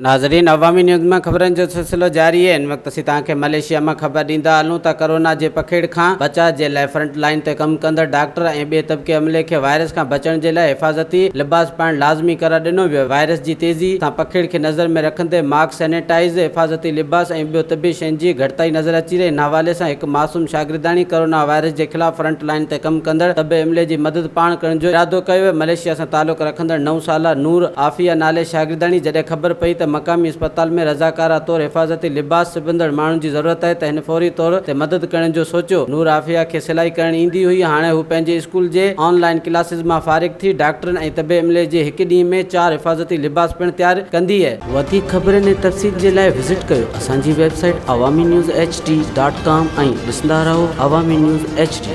ناظرين عوامي نيوز مان خبرن جو سلسلو جاري آهي ان وقت اسين توهان کي ملائيشيا مان خبر ڏيندا هلون ته ڪرونا جي پکيڙ کان بچاء جي لاء فرنٽ لائين تي ڪم ڪندڙ ڊاڪٽر ۽ ٻئي طبقي عملي کي وائرس کان بچڻ جي لاء حفاظتي لباس پائڻ لازمي قرار ڏنو ويو وائرس جي تيزي سان پکيڙ کي نظر ۾ رکندي ماسڪ سينيٽائيز حفاظتي لباس ۽ ٻيو طبي شين جي گهٽتائي نظر اچي رهي ان حوالي سان هڪ معصوم شاگردياڻي ڪرونا وائرس جي خلاف فرنٽ لائين تي ڪم ڪندڙ طبي عملي جي مدد پاڻ ڪرڻ جو ارادو ڪيو ويو ملائيشيا سان تعلق رکندڙ نو سالا نور عافيه نالي شاگردياڻي جڏهن خبر پئي ته مقامي اسپتال ۾ رضاڪارا طور حفاظتي لباس سبندڙ ماڻهن جي ضرورت آهي ته هن فوري طور تي مدد ڪرڻ جو سوچيو. نور عافيه کي سلائي ڪرڻ ايندي هئي، هاڻي هو پنهنجي اسڪول جي آن لائين ڪلاسز مان فارغ ٿي ڊاڪٽرن ۽ طبي عملي جي هڪ ڏينهن ۾ چار حفاظتي لباس پڻ تيار ڪندي. وڌيڪ خبرن ۽ تفصيل جي لاء وزٽ ڪيو اسان جي website Awami news H D dot com ۽ ڏسندا رهو عوامي نيوز ايڇ ڊي.